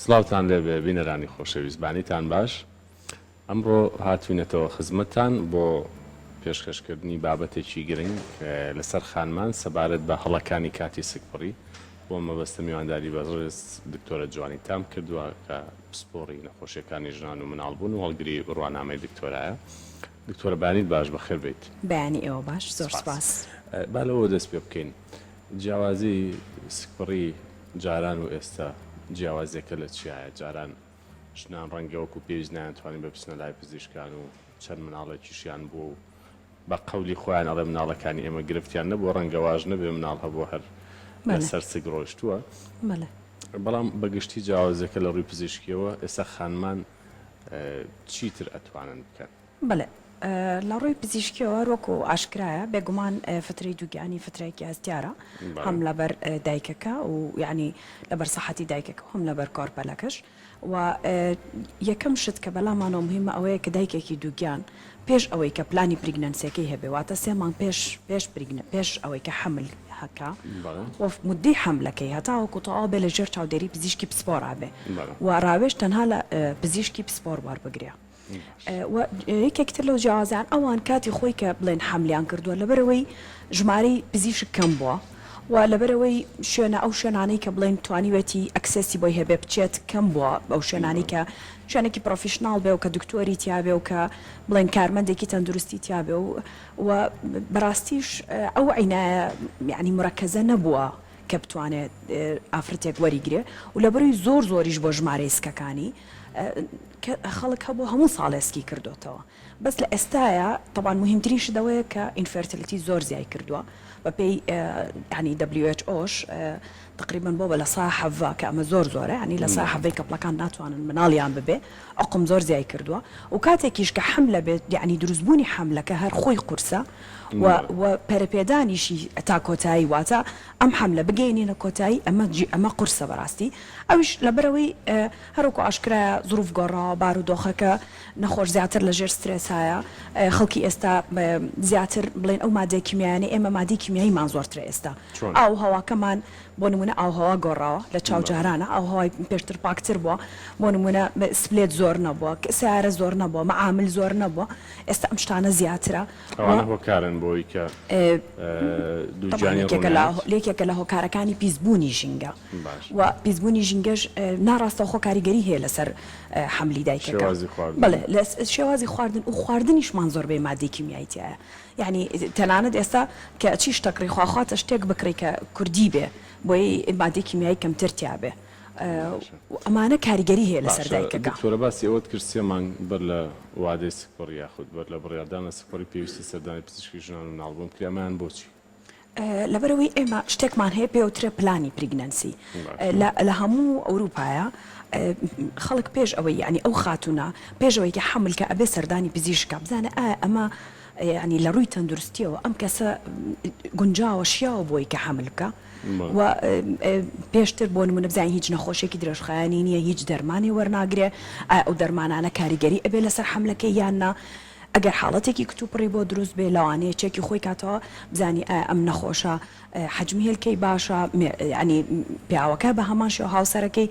سڵاوتان لێبێ بینەرانی خۆشەویست بانیتان باش ئەمڕۆ هاتوینەتەوە خزمەتتان بۆ پێشکەشکردنی بابەتێکی گرنگ لەسەر خانمان سەبارەت بە هەڵەکانی کاتی سکپڕی بۆ مەبەستە میوانداری بەڕێز دکتۆرە جوانی تام کردووە کە پسپۆڕی نەخۆشیەکانی ژنان و مناڵبوون و هەڵگری بڕوانامەی دکتۆرایە دکتۆرە بەیانیت باش بەخێر بێیت. بەیانی ئێوە باش زۆر سپاس. با لەوەوە دەست پێ بکەین جیاوازی سکپڕی جاران و ئێستا جیاوازیەکە لە چیایە؟ جاران ژنان ڕەنگە وەکو پێویست نەیانتوانیبێ بچنە لای پزیشکان و چەند مناڵێکیشیان بووە و بە قەولی خۆیان ئەڵێ مناڵەکانی ئێمە گرفتیان نەبووە، ڕەنگە واش نەبێ مناڵ هەبووە هەر لەسەر سک ڕۆیشتووە. بەڵام بە گشتی جیاوازیەکە لە ڕووی پزیشکیەوە ئێستا خانمان چیتر ئەتوانن بکەن؟ بەڵێ لە ڕووی پزیشکیەوە هەر وەکو ئاشکرایە بێگومان فترەی دووگیانی فترەیەکی هەستیارە هەم لەبەر دایکەکە و یعنی لەبەر سەحەتی دایکەکە و هەم لەبەر کۆرپەلەکەش و یەکەم شت کە بەلامانەوە مهمە ئەوەیە کە دایکێکی دووگیان پێش ئەوەی کە پلانی pregnancy ەکەی هەبێ واتە سێ مانگ پێش پێش pregna پێش ئەوەی کە حەمل هەکا و مدەی حەملەکەی هەتاوەکو تەواو بێ لە ژێر چاودێری پزیشکی پسپۆڕا بێ و ڕاوێژ تەنها لە پزیشکی پسپۆڕ وەربگرێ. و یەکێک تر لەو جیاوازیان ئەوان کاتی خۆی کە بڵێن حەملیان کردووە لەبەرئەوەی ژمارەی پزیشک کەم بووە و لەبەرئەوەی شوێنە ئەو شوێنانەی کە بڵێن توانیوێتی access ی بۆی هەبێ بچێت کەم بووە ئەو شوێنانەی کە شوێنێکی professional بێ و کە دکتۆری تیابێ و کە بڵێن کارمەندێکی تەندروستی تیابێ و و بەڕاستیش ئەو عینایە یعنی مرەکەزە نەبووە کە بتوانێت ئافرەتێک وەریگرێ و لەبەرئەوەی زۆر زۆریش بۆ ژمارەی سکەکانی کە خەڵک هەبوو هەموو ساڵێ سکی کردۆتەوە بەس لە ئێستایا تەبان موهیمترین شت ئەوەیە کە infertility زۆر زیای کردووە بە پێی یانی WHO ش تقریبا بۆ بە لە سا حەڤە کە ئەمە زۆر زۆرە یانی لە سا حەڤەی couple ەکان ناتوانن مناڵیان ببێ عقم زۆر زیای کردووە و کاتێکیش کە حەملە بێت یانی دروستبوونی حەملەکە هەر خۆی قورسە و و پەرەپێدانیشی تا کۆتایی واتە ئەم حەملە بگەینینە کۆتایی ئەمە ئەمە قورسە بەڕاستی ئەویش لەبەرئەوەی هەروەکو ئاشکرایە زروف گۆڕاوە، بارودۆخەکە، نەخۆش زیاتر لە ژێر سترێسایە، خەڵکی ئێستا زیاتر بڵێین ئەو مادە کیمیایانەی ئێمە مادەی کیمیاییمان زۆرترە ئێستا، ئاو و هەواکەمان بۆ نموونە ئاووهەوا گۆڕاوە لە چاو جارانە، ئاووهەوای پێشتر پاکتر بووە، بۆ نموونە سپلێت زۆر نەبووە، سەیارە زۆر نەبووە، مەعامل زۆر نەبووە، ئێستا ئەم شتانە زیاترە. ئەوانە هۆکارن بۆ ئەوەی کە دووگیانی ڕوو نایەت؟ یەکێکە لە هۆکارەکانی پیسبوونی ژینگە و پیسبوونی ژینگەش ناڕاستەوخۆ کاریگەری هەیە لەسەر حەملی دایکەکە. شێوازی خواردن. بەڵێ لە شێوازی خواردن و خواردنیشمان زۆربەی مادەی کیمیایی تیایە یانی تەنانەت ئێستا کە چی شتەکڕی خواخواتە شتێک بکڕی کە کوردی بێ بۆیە مادەی کیمیایی کەمتر تیابێ و ئەمانە کاریگەری هەیە لەسەر باشە دایکەکە. دکتۆرە باسی ئەوەت کرد سێ مانگ بەر لە وادەی سکپڕی یاخود بەر لە بڕیاردان لە سکپڕی پێویستە سەردانی پزیشکی ژنان و مناڵبوون بکرێ ئەمەیان بۆچی؟ لەبەرئەوەی ئێمە شتێکمان هەیە پێوترێ پلانی pregnancy لە لە هەموو ئەوروپایە خەڵک پێش ئەوەی یانی ئەو خاتوونە پێش ئەوەی کە حەمل کە ئەبێ سەردانی پزیشک کا بزانێ ئایا ئەمە یانی لە ڕووی تەندروستیەوە ئەم کەسە گونجاوە شیاوە بۆی کە حەمل بکا و پێشتر بۆ نمونە بزانین هیچ نەخۆشیەکی درێژخایەنی نییە هیچ دەرمانێ وەرناگرێ ئایا ئەو دەرمانانە کاریگەری ئەبێ لەسەر حەملەکەی یان نا ئەگەر حاڵەتێکی کتوپڕی بۆ دروست بێ لەوانەیە چێکی خۆی کاتەوە بزانی ئایا ئەم نەخۆشە حەجمی هێلکەی باشە یانی پیاوەکە بە هەمان شێوە هاوسەرەکەی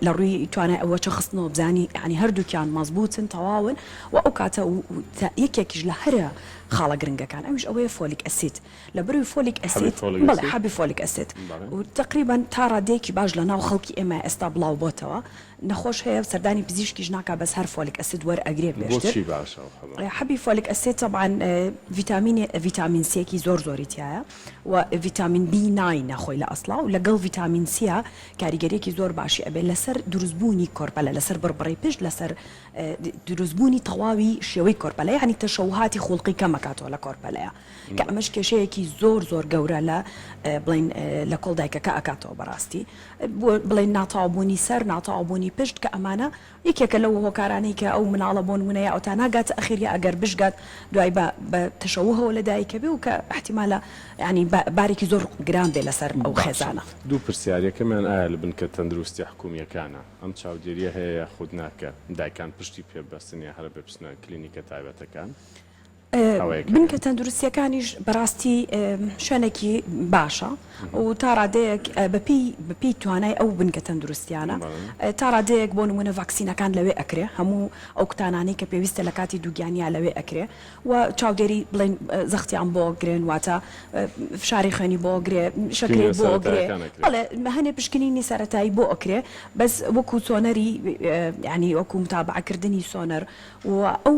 لە ڕووی توانای ئەوە چە خستنەوە بزانی یانی هەردووکیان مەزبووتن تەواون و ئەو کاتە یەکێکیش لە هەرە خاڵە گرنگەکان ئەویش ئەوەیە folic acid لە بەروی folic acid بەڵێ حەبی folic acid و تەقریبەن تا ڕادەیەکی باش لە ناو خەڵکی ئێمە ئێستا بڵاو بۆتەوە نەخۆش هەیە سەردانی پزیشکیش ناکا بەس هەر folic acid وەرئەگرێ پێشتر. بۆچی باشە ئەو حەبە؟ حەبی folic acid تەبعەن ڤیتامینێ ڤیتامین سیەکی زۆر زۆری تیایە و ڤیتامین B nine ە خۆی لە ئەسڵا و لەگەڵ ڤیتامین سیە کاریگەریەکی زۆر باشی ئەبێ لەسەر دروستبوونی کۆرپەلە لەسەر بڕبڕەی پشت لەسەر دروستبوونی تەواوی شێوەی کۆرپەلە یانی تەشەوهاتی خوڵقی کەم ئەکاتەوە لە کۆرپەلەیا کە ئەمەش کێشەیەکی زۆر زۆر گەورە لە بڵێین لە کۆڵ دایکەکە ئەکاتەوە بەڕاستی بڵێن ناتەواوبوونی سەر، ناتەواوبوونی پشت کە ئەمانە یەکێکە لەو هۆکارانەی کە ئەو مناڵە بۆ نموونە یا ئەوتا ناگاتە ئەخیر یا ئەگەر بشگات دوای بە بە تەشەوهەوە لە دایکە بێ و کە ئیحتیمالە یانی بارێکی زۆر گران بێ لەسەر ئەو باشە خێزانە. دوو پرسیار، یەکەمیان ئایا لە بنکە تەندروستیە حکوومییەکانە ئەم چاودێرییە هەیە یاخود نا کە دایکان پشتی پێ ببەستن یا هەر ئەبێ بچنە کلینیکە تایبەتەکان؟ ئەوەیە کە بنکە تەندروستیەکانیش بەڕاستی شوێنێکی باشە و تا ڕادەیەک بەپێی بەپێی توانای ئەو بنکە تەندروستیانە تا ڕادەیەک بۆ نمونە ڤاکسینەکان لەوێ ئەکرێ هەموو ئەو کوتانانەی کە پێویستە لە کاتی دووگیانیا لەوێ ئەکرێ و چاودێری بڵێن زەختیان بۆ گرێن واتە فشاری خوێنی بۆ گرێ شەکرەی پشکنینە بۆ گرێ سەرەتایەکان ئەکرێ. بەڵێ هەنێ پشکنینی سەرەتایی بۆ ئەکرێ بەس وەکو سۆنەری یانی وەکو متابەعەکردنی سۆنەر و ئەو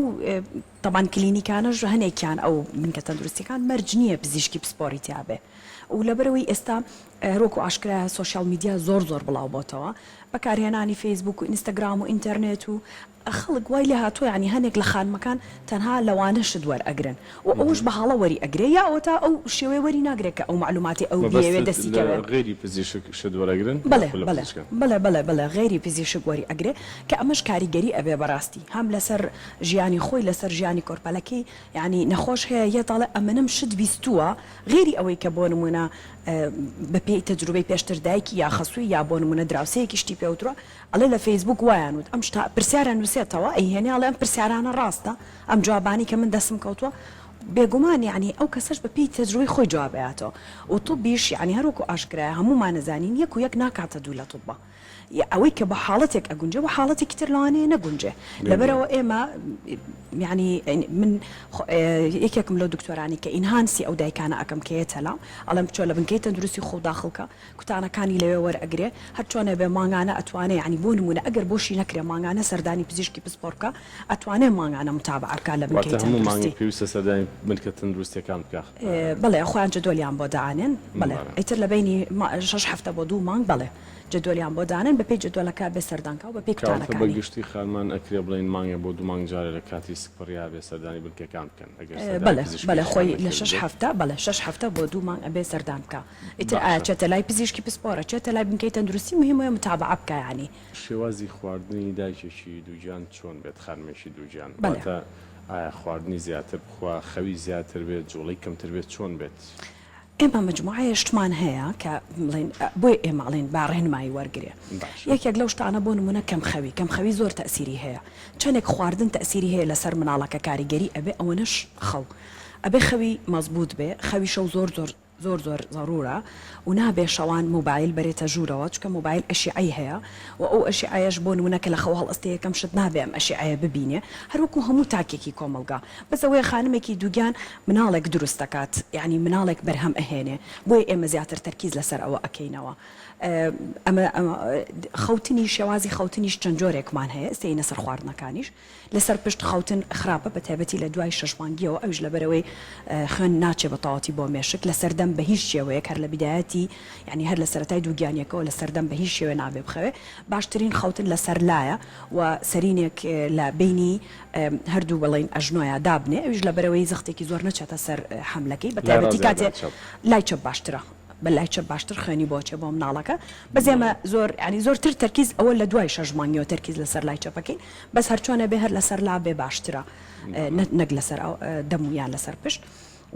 تەبعەن کلینیکانەش هەنێکیان ئەو بنکە تەندروستیەکان مەرج نییە پزیشکی پسپۆری تیابێ و لەبەرئەوەی ئێستا هەروەکو ئاشکرایە social media زۆر زۆر بڵاو بۆتەوە بەکارهێنانی فەیسبوک و ئینستاگرام و ئینتەرنێت و خەڵک وای لێ هاتووە یانی هەنێک لە خانمەکان تەنها لەوانە شت وەرئەگرن و ئەوەش بە هەڵە وەری ئەگرێ یا ئەوەتا ئەو شێوەیە وەری ناگرێ کە ئەو مەعلوماتەی ئەو بیەوێ مەبەستت دەستی لە کەوێ. غەیری پزیشک شت وەرئەگرن بەڵێ یاخو لە بەڵێ پزیشکان؟ بەڵێ بەڵێ بەڵێ غەیری پزیشک وەری ئەگرێ کە ئەمەش کاریگەری ئەبێ بەڕاستی هەم لەسەر ژیانی خۆی لەسەر ژیانی کۆرپەلەکەی یانی نەخۆش هەیە یەت ئەڵێ ئەمنم شت بیستووە غەیری ئەوەی کە بۆ نموونە بە پێی تەجروبەی پێشتر دایکی یا خەسووی یا بۆ نموونە دراوسێیەکی شتی پێ وتووە ئەڵێ لە فەیسبووک وایان وت ئەم شتە پرسیار ئەنووسێتەوە ئەیهێنێ ئەڵێ ئەم پرسیارانە ڕاستە ئەم جوابانەی کە من دەستم کەوتووە بێگومان یانی ئەو کەسەش بە پێی تەجروبەی خۆی جواب ئەیاتەوە و طبیش یانی هەر وەکوو ئاشکرایە هەموومان ئەزانین یەک و یەک ناکاتە دوو لە طبا ئەوەی کە بۆ حاڵەتێک ئەگونجێ بۆ حاڵەتێکی تر لەوانەیە نەگونجێ لەبەرئەوە ئێمە یانی من یەکێکم لەو دکتۆرانەی کە enhance ی ئەو دایکانە ئەکەم کە یەتە لام ئەڵێم بچۆ لە بنکەی تەندروستی خۆو داخڵ کە کوتانەکانی لەوێ وەرئەگرێ هەر چۆنێ بێ مانگانە ئەتوانێ یانی بۆ نمونە ئەگەر بۆشی نەکرێ مانگانە سەردانی پزیشکی پسپۆر بکا ئەتوانێ مانگانە متابعە بکا لە بنکەی واتە هەموو تەندروستی. مانگێک پێویستە سەردانی بنکە تەندروستیەکان بکا؟ بەڵێ خۆیان جەدوەلیان بۆ دائەنێن بەڵێ ئیتر لە بەینی شەش هەفتە بۆ دوو مانگ بەڵێ جەدوەلیان بۆ دانێن بەپێی جەدوەلەکە بێ سەردان کا و بەپێی کەواتە بە کوتانەکانی. گشتی خانمان ئەکرێ بڵێین مانگێ بۆ دوو مانگ جارێ لە کاتی سکپڕیا بێ سەردانی بنکەکان بکەن ئەگەر سەردانی بەڵێ بەڵێ پزیشکێکیشیان خۆی لە شەش نەکردبێت؟ هەفتە بەڵێ شەش هەفتە بۆ دوو مانگ ئەبێ سەردان بکا ئیتر ئایا باشە. چێتە لای پزیشکی پسپۆرە چێتە لای بنکەی تەندروستی مهم وەیە متابعە بکا یانی. شێوازی خواردنی دایکێکی دووگیان چۆن بێت خانمێکی دووگیان بەڵێ. واتە ئایا خواردنی زیاتر بخوا خەوی زیاتر بێت جوڵەی کەمتر بێت چۆن بێت؟ ئێمە مەجموعەیە شتمان هەیە کە بڵێین بۆیە ئێمە ئەڵێین با ڕێنمایی وەرگرێ باشە. یەکێک لەو شتانە بۆ نمونە کەم خەوی کەم خەوی زۆر تەئسیری هەیە چەنێک خواردن تەئسیری هەیە لەسەر مناڵەکە کاریگەری ئەبێ ئەوەنەش خەو ئەبێ خەوی مەزبوت بێ خەوی شەو زۆر زۆر زۆر زۆر زەرورە و نابێ شەوان مۆبایل بەرێتە ژوورەوە چونکە مۆبایل ئەشیعەی هەیە و ئەو ئەشیعەیەش بۆ نمونە کە لە خەو هەڵئەستێ یەکەم شت نابێ ئەم ئەشیعەیە ببینێ هەر وەکو هەموو تاکێکی کۆمەڵگا بەس ئەوەیە خانمێکی دووگیان مناڵێک دروست دەکات یانی مناڵێک بەرهەم ئەهێنێ بۆیە ئێمە زیاتر تەرکیز لەسەر ئەوە ئەکەینەوە ئەمە خەوتنی شێوازی خەوتنیش چەند جۆرێکمان هەیە ئێستا یەینە سەر خواردنەکانیش لەسەر پشت خەوتن خراپە بە تایبەتی لە دوای شەش مانگیەوە ئەویش لەبەرئەوەی خوێن ناچێ بە تەواوەتی بۆ مێشک لەسەر دەم بە هیچ شێوەیەک هەر لە بیدایەتی یانی هەر لە سەرەتای دووگیانیەکەوە لەسەر دەم بە هیچ شێوەیە نابێ بخەوێ باشترین خەوتن لەسەر لایە و سەرینێک لە بەینی هەردوو بڵێین ئەژنۆیا دابنێ ئەویش لەبەرئەوەی زەختێکی زۆر نەچێتە سەر حەملەکەی بە لای تایبەتی ڕاست یا کاتێ لای چەپ؟ لای چەپ باشترە. بە لای چەپ باشتر خوێنی بۆ ئەچێ بۆ مناڵەکە بەس ئێمە زۆر یانی زۆرتر تەرکیز ئەوە لە دوای شەش مانگیەوە تەرکیز لەسەر لای چەپەکەین بەس هەرچۆنە بێ هەر لەسەر لا بێ باشترە نەک لەسەر دەم و یان لەسەر پشت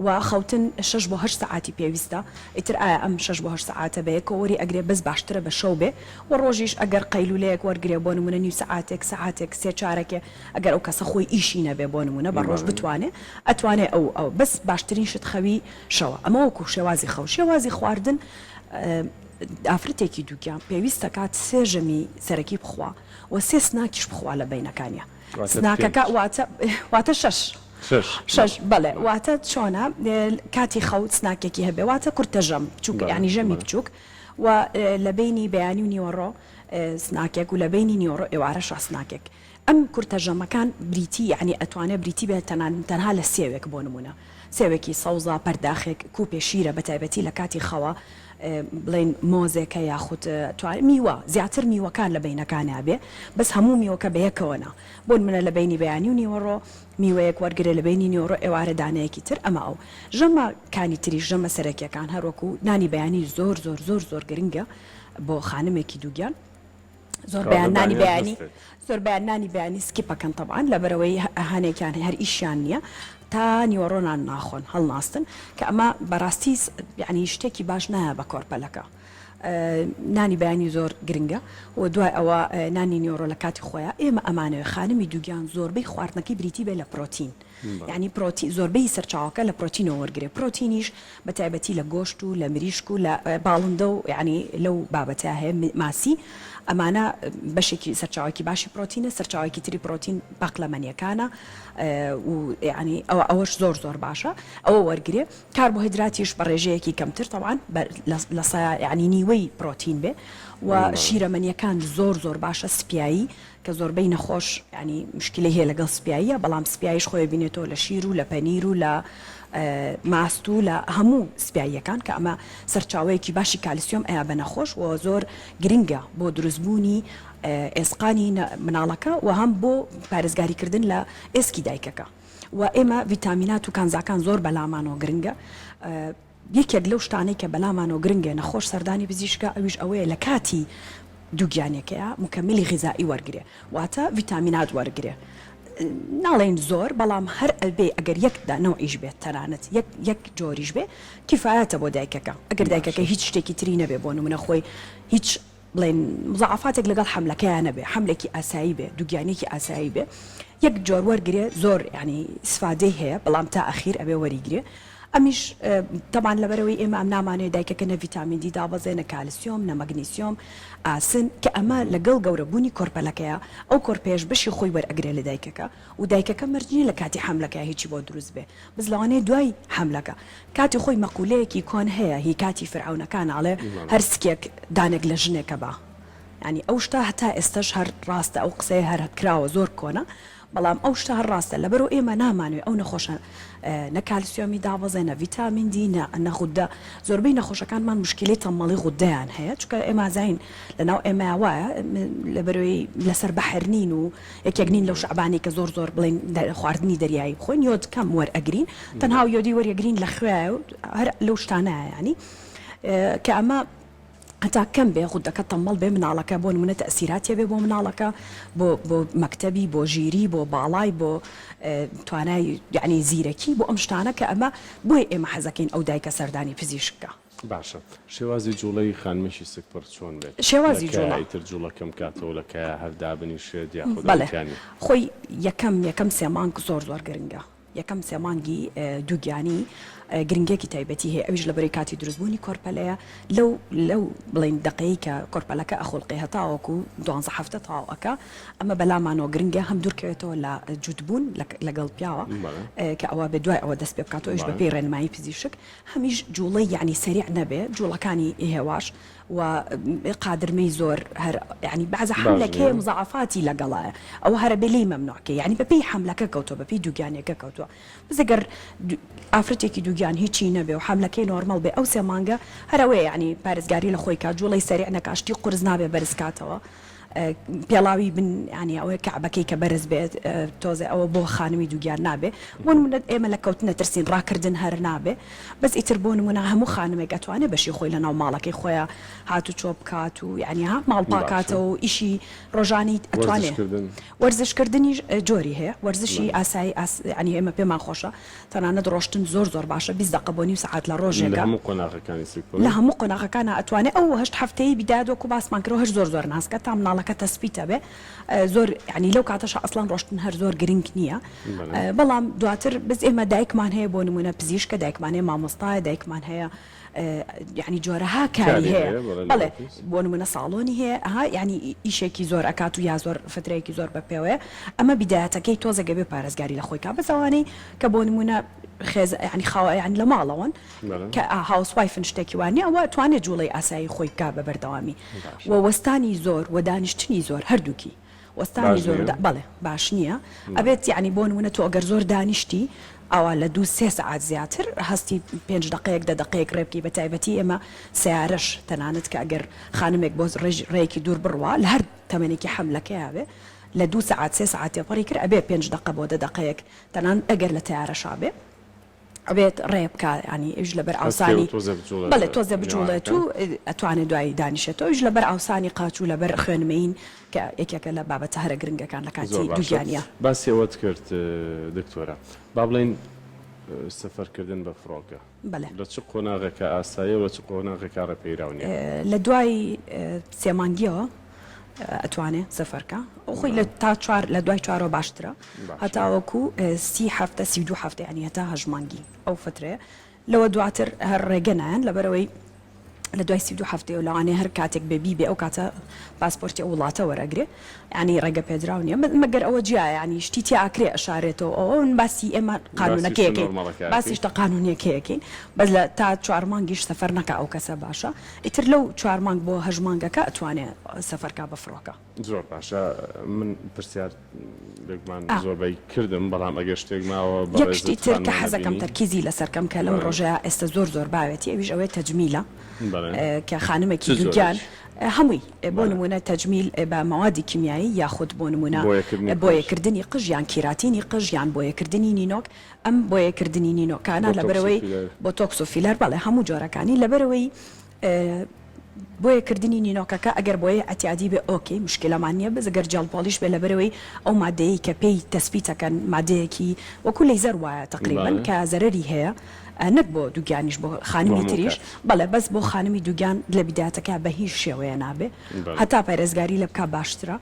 و خەوتن شەش بۆ هەشت سەعاتی پێویستە ئیتر ئایا ئەم شەش بۆ هەشت سەعاتە بە یەکەوە وەری ئەگرێ بەس باشترە بە شەو بێ و ڕۆژیش ئەگەر قەیلولەیەک وەرگرێ بۆ نمونە نیو سەعاتێک سەعاتێک سێ چارەکێ ئەگەر ئەو کەسە خۆی ئیشی نەبێ بۆ نمونە بە ڕۆژ بتوانێ ئەتوانێ ئەو ئەو بەس باشترین شت خەوی شەوە ئەمە وەکو شێوازی خەو شێوازی خواردن ئافرەتێکی دووگیان پێویستە کات سێ ژەمی سەرەکی بخوا و سێ snack یش بخوا لە بەینەکانیا snack ەکە واتە واتە شەش شەش بەڵێ واتە چۆنە کاتی خەوت snack ێکی هەبێ واتە کورتە ژەم بچووک ینی ژەمی بچووک و لە بینی بەیانی و نیوەڕۆ snack ێک و لە بینی نیوەڕۆ ئێوارەشا snack ێک ئەم کورتە ژەمەکان بریتی یەعنی ئەتوانێ بریتی بێت تەنان تەنها لە سێوێک بۆ نموونە سێوێکی سەوزە پەرداخێک کوپێ شیرە بە تایبەتی لە کاتی خەوە بڵێین مۆزێکە یاخود توانێ میوە زیاتر میوەکان لە بەینەکانیا بێ بەس هەموو میوەکە بە یەکەوە نا بۆ نمونە لە بەینی بەیانی و نیوەڕۆ میوەیەک وەرگرێ لە بەینی نیوەڕۆ ئێوارە دانەیەکی تر ئەمە ئەو ژەمە کانی تریش ژەمە سەرەکیەکان هەروەکو نانی بەیانی زۆر زۆر زۆر زۆر گرنگە بۆ خانمێکی دووگیان زۆر بەیان نانی بەیانی زۆر بەیان نانی بەیانی skip ئەکەن تەبعەن لەبەرئەوەی هەنێکیان هەر ئیشیان نییە تا نیوەڕۆ نان ناخۆن هەڵناستن کە ئەمە بەڕاستی یعنی شتێکی باش نایە بە کۆرپەلەکە نانی بەیانی زۆر گرنگە و دوای ئەوە نانی نیوەڕۆ لە کاتی خۆیان ئێمە ئەمانەوێ خانمی دووگیان زۆربەی خواردنەکەی بریتی بێ لە پرۆتین. یانی پرۆتی زۆربەی سەرچاوەکە لە پرۆتینەوە وەرگرێ پرۆتینیش بە تایبەتی لە گۆشت و لە مریشک و لە باڵندە و یانی لەو بابەتە هەیە ماسی ئەمانە بەشێکی سەرچاوەکی باشی پرۆتینە سەرچاوەکی تری پرۆتین پاقلەمەنیەکانە و یانی ئەوە ئەوەش زۆر زۆر باشە ئەوە وەرگرێ کاربۆهیدراتیش بە ڕێژەیەکی کەمتر تەبعەن بە لە سەیا یانی نیوەی پرۆتین بێ و شیرەمەنیەکان زۆر زۆر باشە سپیایی کە زۆربەی نەخۆش یانی مشکلەی هەیە لەگەڵ سپیاییە بەڵام سپیاییش خۆی بینێتەوە لە شیر و لە پەنیر و لە ماست و لە هەموو سپیاییەکان کە ئەمە سەرچاوەیەکی باشی کالسیۆم ئەیا بە نەخۆش و زۆر گرنگە بۆ دروستبوونی ئێسقانی مناڵەکە و هەم بۆ پارێزگاریکردن لە ئێسکی دایکەکە و ئێمە ڤیتامینات و کانزاکان زۆر بەلامانەوە گرنگە. یەکێک لەو شتانەی کە بەلامانەوە گرنگە نەخۆش سەردانی پزیشکە ئەویش ئەوەیە لە کاتی دووگیانیەکەیا موکەمیلی غیزائی وەرگرێ واتە ڤیتامینات وەرگرێ ناڵێین زۆر بەڵام هەر ئەبێ ئەگەر یەک نەوعیش بێت تەنانەت یەک یەک جۆریش بێ کیفایەتە بۆ دایکەکە ئەگەر دایکەکە هیچ شتێکی تری نەبێ بۆ نمونە خۆی هیچ بڵێین مزاعەفاتێک لەگەڵ حەملەکەیا نەبێ حەملێکی ئاسایی بێ دووگیانیەکی ئاسایی بێ یەک جۆر وەرگرێ زۆر یانی ئیسفادەی هەیە بەڵام تا ئەخیر ئەبێ وەریگرێ ئەمیش تەبان لەبەرەوەی ئێمە ئەم نامانەوێ دایکەکە نە ڤیتامین دی دابەزێ نە کالسیۆم نە مەگنیسیۆم ئاسن کە ئەمە لەگەڵ گەورەبوونی کۆرپەلەکەیە ئەو کۆرپەیەش بەشی خۆی وەرئەگرێ لە دایکەکە و دایکەکە مەرج نیە لە کاتی حەملەکەیا هیچی بۆ دروست بێ بەس لەوانەیە دوای حەملەکە کاتی خۆی مەقولەیەکی کۆن هەیە هی کاتی فرعەونەکانە ئەڵێ هەر سکێک دانێک لە ژنێکە با یانی ئەو شتە هەتا ئێستەش هەر ڕاستە ئەو قسەیە هەر کراوە زۆر کۆنە بەڵام ئەو شتە هەر ڕاستە لەبەرئەوە ئێمە نامانەوێ ئەو نەخۆشە نە کالسیۆمی دابەزێ نە ڤیتامین دی نە نە غودە زۆربەی نەخۆشەکانمان مشکیلەی تەممەڵی غودەیان هەیە چونکە ئێمە زین لەناو ئێمە وایە لەبەرەوەی لەسەر بەحر نین و یەکێک نین لەو شەعبانەی کە زۆر زۆر بڵێین خواردنی دەریایی بخۆین یۆد کەم وەرئەگرین تەنها یۆدی وەریەگرین لە خوێ و هەر لەو شتانە یانی کە ئەمە هەتا کەم بێ غودەکە تەمەڵ بێ مناڵەکە بۆ نمونە تەسیراتی بێ بۆ مناڵەکە بۆ بۆ مەکتەبی بۆ ژیری بۆ باڵای بۆ توانای یعنی زیرەکی بۆ ئەم شتانە کە ئەمە بۆیە ئێمە حەزەکەین ئەو دایکە سەردانی پزیشک بکا. باشە شێوازی جوڵەی خانمێکی سکپڕ چۆن بێت؟ شێوازی لە کایا جوڵە. ئیتر جوڵە کەم کاتەوە لە کایا هەر دابنیشێت یاخود بەڵێ ئەوەی تیا نیە؟ خۆی یەکەم یەکەم سێ مانگ زۆر زۆر گرنگە یەکەم سێ مانگی دووگیانی گرنگیەکی تایبەتی هەیە ئەویش لەبەرەی کاتی دروستبوونی کۆرپەلەیە لەو لەو بڵێین دەقەی کە کۆرپەلەکە ئەخوڵقێ هەتاوەکو دوانزە هەفتە تەواو ئەکا ئەمە بەلامانەوە گرنگە هەم دوورکەوێتەوە لە جووتبوون لەگەڵ پیاوە کە ئەوە بێ دوای ئەوە دەست پێ بکاتەوە ئەویش بەپێی ڕێنمایی پزیشک هەمیش جوڵەی یەعنی سەریع نەبێ جوڵەکانی هێواش و قادرمەی زۆر هەر یەعنی بەعزە حەملێک هەیە مزاعەفاتی لەگەڵایە ئەوە هەرە بێ لێی مەمنوع کەی یەعنی بەپێی حەملەکە کەوتوە بەپێی دووگیانیەکە کەوتوە بەس گەر ئافرەتێکی دووگیان هیچی نەبێ و حەملەکەی نۆرمەڵ بێ ئەو سێ مانگە هەر ئەوەیە یەعنی پارێزگاری لە خۆی کا جوڵەی سەریع نەکا شتی قورس نابێ بەرز کاتەوە پێڵاوی بن یانی ئەوەی کەعبەکەی کە بەرز بێت تۆزێ ئەوە بۆ خانمی دووگیان نابێ بۆ نمونە ئێمە لە کەوتنە ترسین ڕاکردن هەر نابێ بەس ئیتر بۆ نمونە هەموو خانمێک ئەتوانێ بەشی خۆی لە ناو ماڵەکەی خۆیا هاتوچۆ بکات و یانی ها ماڵ پاکاتەوە و ئیشی ڕۆژانی ئەتوانێ وەرزش کردنیش جۆری هەیە وەرزشی ئاسایی یانی ئێمە پێمان خۆشە تەنانەت ڕۆشتن زۆر زۆر باشە 20 دەقە بۆ نیو سەعات لە ڕۆژێکا. لە هەموو قۆناغەکانی سکپڕی؟ لە هەموو قۆناغەکانا ئەتوانێ ئەو هەشت هەفتەیەی بیدات وەکو باسمان کرد هەر زۆر زۆر ناسکە تا مناڵەکە تەسبیت ئەبێ زۆر یانی لەو کاتەشا ئەسڵەن ڕۆشتن هەر زۆر گرنگ نییە بەڵام دواتر بەس ئێمە دایکمان هەیە بۆ نمونە پزیشکە دایکمان هەیە مامۆستایە دایکمان هەیە یعنی جۆرەها کاری هەیە بەڵێ بۆ نمونە ساڵۆنی هەیە ئەها یعنی ئیشێکی زۆر ئەکات و یا زۆر فترەیەکی زۆر بە پێوەیە ئەمە بیدایەتەکەی تۆزێک ئەبێ پارێزگاری لە خۆی کا بەس ئەوانەی کە بۆ نمونە خێز یعنی خاوە یعنی لە ماڵەوەن کە housewife ن شتێکی وانە ئەوە توانێت جوڵەی ئاسایی خۆی بکا بە بەردەوامی و وەستانی زۆر و دانیشتنی زۆر هەردووکی وەستانی زۆر بەڵێ باش نییە ئەبێت یعنی بۆ نمونە تۆ ئەگەر زۆر دانیشتی ئاوا لە دوو سێ سەعات زیاتر هەستی پێنج دەقەیەک دە دەقەیەک ڕێ بکەی بە تایبەتی ئێمە سەیارەش تەنانەت کە ئەگەر خانمێک بۆ ڕێیەکی دوور بڕوا لە هەر تەمەنێکی حەملەکەیا بێ لە دوو سەعات سێ سەعات تێپەڕی کرد ئەبێ پێنج دەقە بۆ دە دەقەیەک تەنانەت ئەگەر لە تەیارەشا بێ ئەبێت ڕێ بکا یانی ئەویش لەبەر ئاوسانی بەڵێ تۆزێ بجوڵێت و ئەتوانێت دوایی دانیشێتەوە ئەویش لەبەر ئاوسانی قاچ و لەبەر خوێنمەیین کە یەکێکە لە بابەتە هەرە گرنگەکان لە کاتی دووگیانیا. باسی ئەوەت کرد دکتۆرە با بڵێین سەفەرکردن بە فڕۆکە لە چ قۆناغێکا ئاساییە و لە چ قۆناغێکا ڕێپێیراو نییە؟ لە دوای سێ مانگیەوە. ئەتوانێ سەفەرکا خۆی لە تا چوار لە دوای چوارەوە باشترە هەتاوەکو 30 هەفتە 32 هەفتە یعنی هەتا هەشت مانگی ئەو فترەیە لەوە دواتر هەر ڕێگە نایەن لەبەرئەوەی لە دوای 32 هەفتەیەوە لەوانەیە هەر کاتێک بێ بیبێ ئەو کاتە پاسپۆرتی ئەو وڵاتە وەرەگرێ یانی ڕێگە پێدراو نییە مەگەر ئەوە جیایە یانی شتی تیا ئەکرێ ئەشارێتەوە ئەوە من باسی ئێمە قانوونەکەیەکەین باسی شتە قانوونیەکەیەکەین بەس لە تا چوار مانگیش سەفەر نەکا ئەو کەسە باشە ئیتر لەو چوار مانگ بۆ هەشت مانگەکە ئەتوانێ سەفەر کا بە فڕۆکە. زۆر باشە من پرسیار بێگومان زۆربەی کردم بەڵام ئەگەر شتێک ماوە یەک شتی بەڕێزت تر کە خانمان حەزەکەم ئەبینی تەرکیزی لەسەر کەم کە لەم بەڵێ ڕۆژەیا ئێستە زۆر زۆر باوێتی ئەویش ئەوەیە تەجمیلە بەڵێ کە چ خانمێکی دووگیان جۆرێکی؟ هەمووی بۆ بەڵێ نموونە تەجمیل بە مەوادی کیمیایی یاخود بۆ نموونە بۆیەکردنی قژ بۆیەکردنی قژ یان کیراتینی قژ یان بۆیەکردنی نینۆک ئەم بۆیەکردنی نینۆکانە بۆتۆکس و لەبەرئەوەی فیلەر. بۆتۆکس و فیلەر بەڵێ هەموو جۆرەکانی لەبەرئەوەی بۆیە کردنی نینۆکەکە ئەگەر بۆیەی عتیادی بێ okay مشکیلەمان نیە بەس گەر gel polish بێ لەبەرئەوەی ئەو مادەیەی کە پێی تەسبیتەکەن مادەیەکی وەکو لەیزەر وایە تەقریبەن بەڵێ. کە زەرەری هەیە نەک بۆ دووگیانیش بۆ بۆ خانمی هەموو تریش کات. بەڵێ بەس بۆ خانمی دووگیان لە بیدایەتەکە بە هیچ شێوەیە نابێ بەڵێ. هەتا پارێزگاری لێ بکا باشترە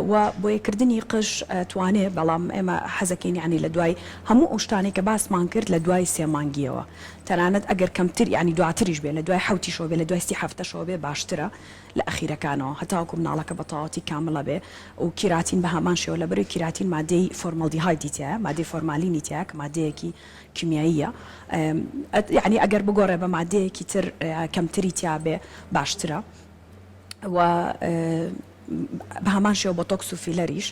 و بۆیەکردنی قژ توانێ بەڵام ئێمە حەزەکەین یانی لە دوای هەموو ئەو شتانەی کە باسمان کرد لە دوای سێ مانگیەوە تەنانەت ئەگەر کەمتر یانی دواتریش بێ لە دوای حەوتیشەوە بێ لە دوای 30 هەفتەشەوە بێ باشترە لە ئەخیرەکانەوە هەتاوەکو مناڵەکە بە تەواوەتی کامڵە بێ و کیراتین بە هەمان شێوە لەبەرەوەی کیراتین مادەی فۆرمەڵدیهایدی تیایە مادەی فۆرمالینی تیایە کە مادەیەکی کیمیاییە یانی ئەگەر بگۆڕێ بە مادەیەکی تر کەمتری تیا بێ باشترە. و بە هەمان شێوە بۆتۆکس و فیلەریش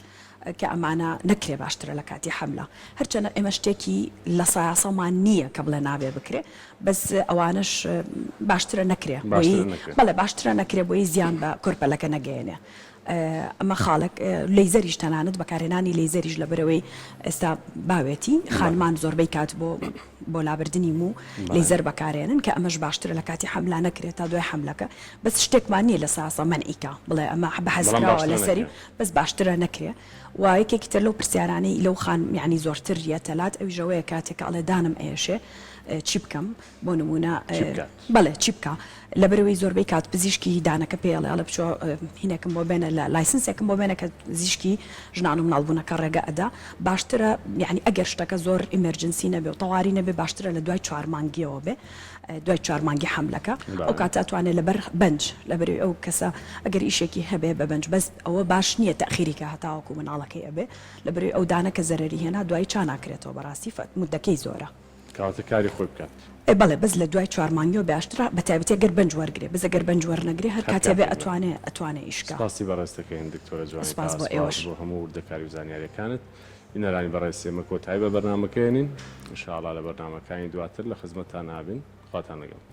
کە ئەمانە نەکرێ باشترە لە کاتی حەملە هەرچەنە ئێمە شتێکی لە سایاسەمان نییە کە بڵێ نابێ بکرێ بەس ئەوانەش باشترە نەکرێ بۆی بەڵێ باشترە نەکرێ بۆی زیان بە کۆرپەلەکە نەگەیەنێ ئەمە خاڵێک، لەیزەریش تەنانەت بەکارهێنانی لەیزەریش لەبەرئەوەی ئێستا باوێتی، خانمان زۆربەی کات بۆ بۆ لابردنی موو لەیزەر بەکارێنن کە ئەمەش باشترە لە کاتی حەملا نەکرێت تا دوای حەملەکە بەس شتێکمان نییە لە ساسە مەنعی کا بڵێ ئەمە بەحس کراوە لەسەری بەس باشترە نەکرێ و یەکێکی تر لەو پرسیارانەی لەو خان یعنی زۆرتر یەتە لات ئەویش ئەوەیە کاتێک کە ئەڵێ دانم ئەیەشێ چی بکەم بۆ نموونە چی بکات؟ بەڵێ چی بکا لەبەرئەوەی زۆربەی کات پزیشکی دانەکە پێی ئەڵێ ئەڵێ بچۆ هینێکم بۆ بێنە لە license ێکم بۆ بێنە کە پزیشکی ژنان و مناڵبوونەکە ڕێگە ئەدا باشترە یعنی ئەگەر شتەکە زۆر emergency نەبێ و تەواری نەبێ باشترە لە دوای چوار مانگیەوە بێ دوای چوار مانگی حەملەکە ئەو کاتە ئەتوانێ لەبەر بەنج لەبەرئەوەی ئەو کەسە ئەگەر ئیشێکی هەبێ بە بەنج بەس ئەوە باش نییە تەئخیری کە هەتاوەکو مناڵەکەی ئەبێ لەبەرئەوەی ئەو دانە کە زەرەری هێنا دوایی چا ناکرێتەوە بەڕاستی فە مودەکەی زۆرە. کەواتە کاری خۆی بکات. ئێ بەڵێ بەس لە دوای چوار مانگیەوە باشترە بە تایبەتی گەر بەنج وەرگرێ بەس گەر بەنج وەرنەگرێ هەر هەر کاتێ بێ کاتێک بێ. ئەتوانێ ئەتوانێ ئیش کا. سپاسی بەڕێزت دەکەین دکتۆرە جوانی سپاس تا بۆ سپاس ئێوەش. بۆ هەموو وردەکاری و زانیاریەکانت. بینەرانی بەڕێز ئێمە کۆتایی بە بەرنامەکە ێنین ان شاء اللە لە بەرنامەکانی دواتر لە خزمەتتان ئابین خواتان لەگەڵ.